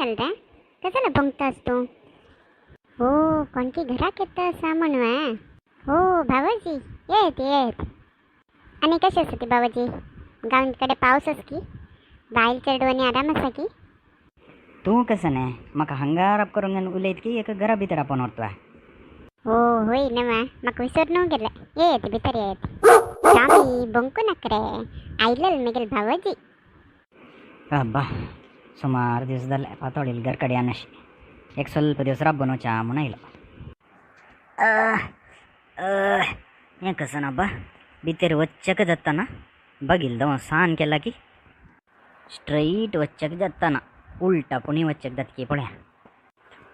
जालें रे? कसं भोंगतास तूं? हो, कोणकी घराक येता आसा म्हणून. हो भावाजी, येत येत. आनी कशें आसा ती भावाजी? गांवाकडे पावस की बायल चेडवांनी आराम आसा की? तूं कसं नाही म्हाका हांगा राब करूंक उलयत की एक घरा भितर आपोवन व्हरता. हो, होय ना, म्हाका विसरून गेले. येत भितर येत. स्वामी, बोंकू नाका रे. आयलेल मेगेल भावाजी. अब्बा, सुमार दिवस जाले पातोळील घरकडे अशी. एक ಸ್ವಲ್ಪ दिवस राबून वचा म्हणून आयलो. हें कसं ना बा, भितर वच्चक जाताना बगील दवा सान केला की स्ट्रैट वच्चक जाताना उल्टा पुणी वच्चक जात की पळया.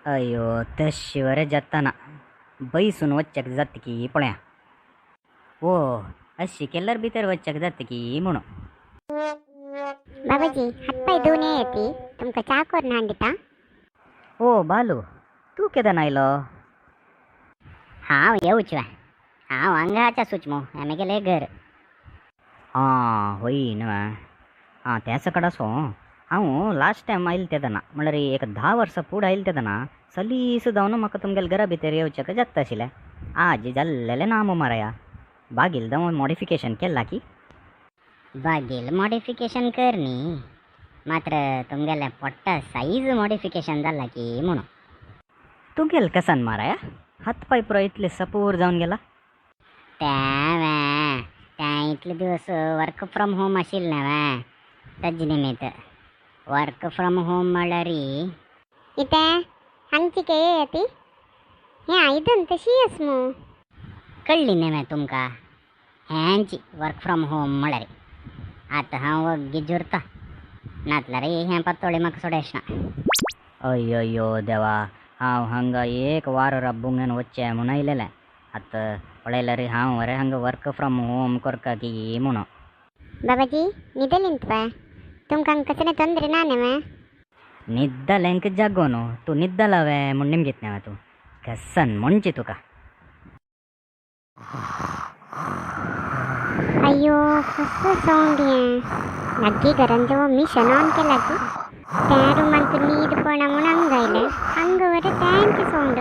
अय्यो, तशी वरे जाताना बैसून वच्चक जात की पळया. ओ, अशी केल्यार भितर वच्चक जात की म्हणून. बाबाजी, हातपाय धुवन येती. तुमकां च्या करून हाडून दिता. ओ बालू, तूं केदन आयलो? हांव येवच हांव हांगाच आसूच मू, हें मेगेलें घर. आं, होय न्हू. आं, तेंच कडेन आसो. हांव लास्ट टायम आयले तेदना, म्हणल्यार एक 10 वर्सां फुडें आयले तेदना सलीस जावन म्हाका तुमगेले घरा भितर येवचें जाता आशिल्लें. आज जाल्लेलें ना मो माराया. बागील दव मॉडिफिकेशन केलां की? बागील मॉडिफिकेशन कर न्ही, मात्र तुमगेलें पोट्टा सायज मॉडिफिकेशन जालां की म्हणून. तुगेल कसन माराया हात पाय पुरो इतले सपूर जावन गेला? तें तें इतले दिवस वर्क फ्रॉम होम आशिल्लें न्हय, ताजे निमित्त. वर्क फ्रॉम होम म्हळ्यार इतें हांगची के येती? हें आयदन तशी आस मू. कळ्ळी न्हय तुमकां? हेंची वर्क फ्रॉम होम म्हळ्यार. आतां हांव वग्गी जुरता, नातल्यार हें पातोळी म्हाका सोडयना. अय्यो देवा, हांव हांगा एक वार रब्बूंक वच्चें म्हूण आयलेलें. आतां पळयल्यार हांव मरे हांगा वर्क फ्रॉम होम करता की म्हणून. बाबाजी, न्हिदलीं तुवें? तुमकां कसलें ತೊंದರೆ ना न्हय? निद्दलेंक जागो न्हू. तूं निद्दलावे म्हूण निमगीत न्हय तूं कसन म्हणची तुका. अय्यो, कसलो सावंड हें? लागीं घरान जेव्हा मिशन ऑन केला की त्या रुमांत न्हीद पडना म्हूण हांगा आयलें. हांगा वरे तेंचे सावंड.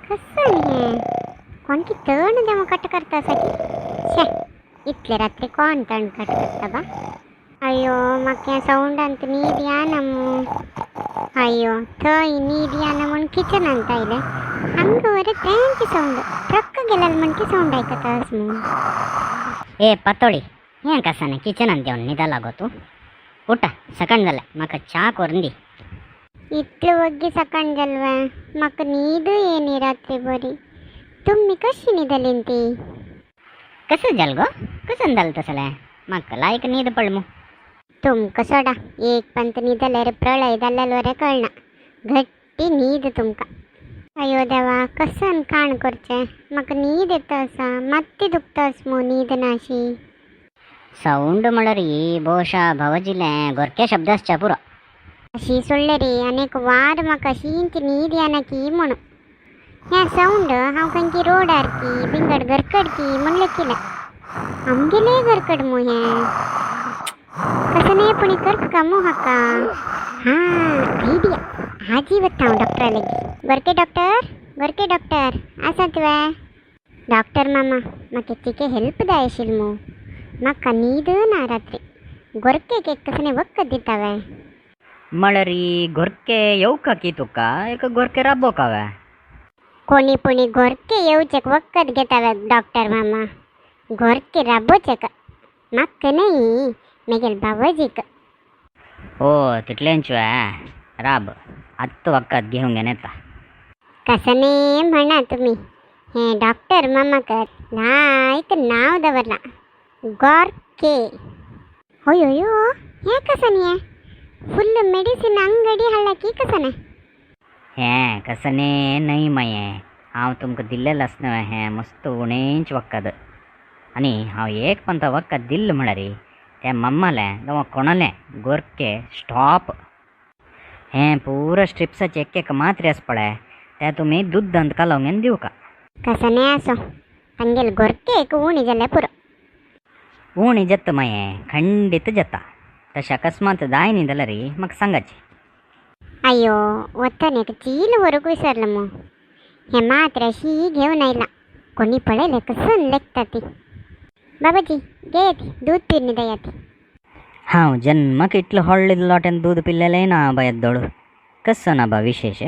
कसन हें? कोण की तण देवा कट करता आसा की? शे, इतले रात्री कोण तण कट करता बा? अय्यो, म्हाका ह्या सावंडांत न्हीद येना मू. अय्यो, थंय न्हीद येना म्हूण किचनांत आयलें. हांगा वरे तेंचे सावंड. ट्रक गेल्यार म्हणकी सावंड आयकता आस मू. ए पातोळी, हें कसन किचनांत देवन न्हिदला गो तूं? उठा, सकाळ जालें, म्हाका च्या करून दी. इतले वग्गी सकाळ जालवे? म्हाका न्हीद येनी रात्री बरी. तुमी कशी न्हिदलीं ती? कसं जाल गो? कसन जालें तसलें? म्हाका लायक न्हीद पडली मू. तुमकां सोडा, एक पंत न्हिदल्यार प्रळय जाल्ल्यार वरे कळना. घट्टी न्हीद तुमकां. अयो देवा, कसन काण करचें? म्हाका न्हीद येता आसा. मात्ती दुखता आस मू न्हीद नाशी. सावंड म्हळ्यार ಬಹುಶಃ भावजीलें गोरखे शब्द आसच्या पुरो. अशी सोडले रे, अनेक वार म्हाका अशींच न्हीद येना की म्हणून. हें सावंड हांव खंयची रोडार की बिंगड घरकड की म्हण लेखिलें. आमगेले घरकड मू हें. कसने पुणी करका मू हाका. हां, आयडिया. आजी वता हांव डॉक्टरा लागीं. गोरके डॉक्टर, गोरके डॉक्टर आसा तुवें? डॉक्टर मामा, म्हाका चिके हेल्प जाय आशिल्ली मू. म्हाका न्हीद ना रात्री. गोरकेक एक कसलें वखद दिता वे? म्हळ्यार गोरके येवका की तुका एक गोरके राबोवका वे? कोणी पुणी गोरके येवचेक वखद घेता वे डॉक्टर मामा? गोरके राबोचेक. म्हाका न्हय, मेगेल बाबाजीक. ओ, तितलेंच वे? राब, आत्त वखद घेवंक येता. कसने म्हणा तुमी, हें डॉक्टर मामाक लायक नांव दवरलां, गोरके. हय अयो, हें कसन? हें फुल्ल मेडिसीन अंगडी हाडला की कसन? हें कसने न्हय माये, हांव तुमकां दिल्लेलें आसा न्हय हें मस्त उणेंच वखद. आनी हांव एक पंत वखद दिल्लें म्हळ्यार तें मम्मालें जावं कोणालें गोरके स्टॉप. हें पुरो स्ट्रिप्साचे एक एक मात्रे आसा पळय, ते तुमी दुद्दांत कालोवन दिवका. कसने आसो, तांगेल गोरके एक उणी जाल्यार पुरो. उणी जाता माये, खंडीत जाता. तशें अकस्मात जाय न्ही जाल्यार म्हाका सांगाचें. अय्यो वतन एक चील व्हरूंक विसरलो मू. हें मात्र शी घेवन आयला, कोणी पळयलें कसन लेखता ती. बाबाजी घेयात दूद पिरणी दयात. हांव जन्माक इतलो व्हडले लोट्यान दूद पिल्लेलें ना आबा येद्दोळ. कसो ना बा विशेश?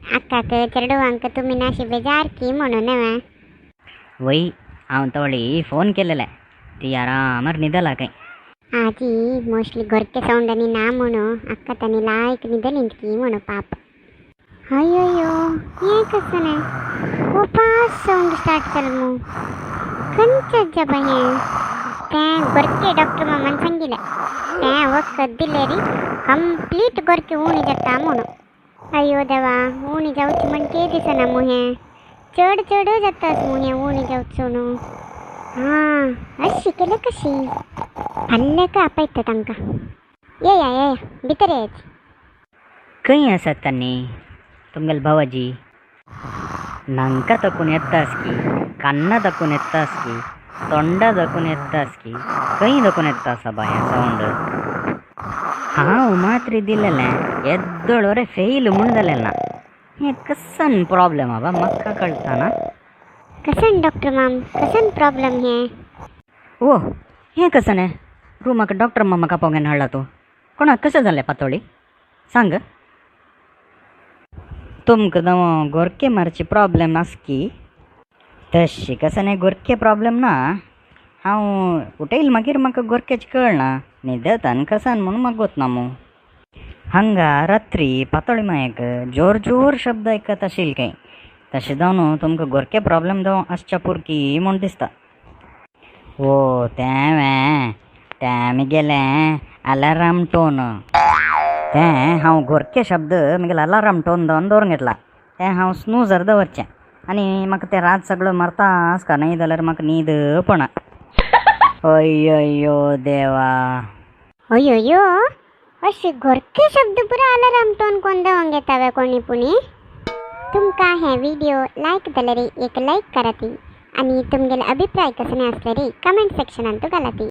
अक्काक चेडवांक तुमी नाशी बेजार की म्हणून न्हय? वय, हांव तवळी फोन केलेलें, ती आरामार न्हिदला खंय. आजी मोस्टली गोरके सावंड आनी ना म्हणू अक्का तांणी लायक न्हिदली की म्हणू पाप. अय्यो हें कसं ना उपास सावंड स्टार्ट जालो मू. खंयच जाबा हें? तें गोरके डॉक्टर मामान सांगिल्लें तें वखद दिलें कंप्लीट गोरके उणी जाता म्हणून. अय्यो देवा, उणी जावची म्हण के दिसना मू, हें चड चड जाताच मू हें उणी जावचो न्हू. हां, अशी केलें कशी फाल्यां आपयता तांकां. येया येया भितर येयात. खंय आसात तांणी तुमगेले भावाजी? नांका तकून येतास की कान्ना दाखून येतास की तोंडा दाखून येतास की खंय दाखून येता आसा बाय सावंड? हांव मात्र दिलेलें येद्दोळ फेल म्हूण जालें ना. हें कसन प्रॉब्लेम आबा म्हाका कळटा ना. कसन डॉक्टर माम, कसन प्रॉब्लेम हें? ओ हें कसन हें रुमाक डॉक्टर मामाक आपोवंक हाडला तूं? कोणाक कशें जालें पातोळी सांग. तुमकां नवो गोरके मारची प्रॉब्लेम आसकी? तशी कसं न्ही गोरके प्रॉब्लेम ना. हांव उठयल मागीर म्हाका गोरकेच कळना, न्हिदतान कसान म्हणून म्हाका गोत ना मू. हांगा रात्री पातोळी मायक जोर जोर शब्द आयकत आशिल्ले खंय. तशें जावन तुमकां गोरके प्रॉब्लेम जावं आसच्या पुरकी म्हूण दिसता. ओ तें तें म्हगेलें अलाराम टोन. तें हांव गोरके शब्द म्हगेलें अलाराम टोन दवरून दवरून घेतला. तें हांव स्नूजर दवरचें आनी म्हाका तें रात सगळो मारता आसता, न्हय जाल्यार म्हाका न्हीद पडना. अय्यो देवा. अय्यो अशी गोरके शब्द पुरा अलाराम टोन कोण दवरून घेता वे कोणी पुणी? तुमकां हे व्हिडिओ लायक जाल्यार एक लायक कराती आनी तुमगेले अभिप्राय कसले आसल्यार कमेंट सेक्शनांत घालाती.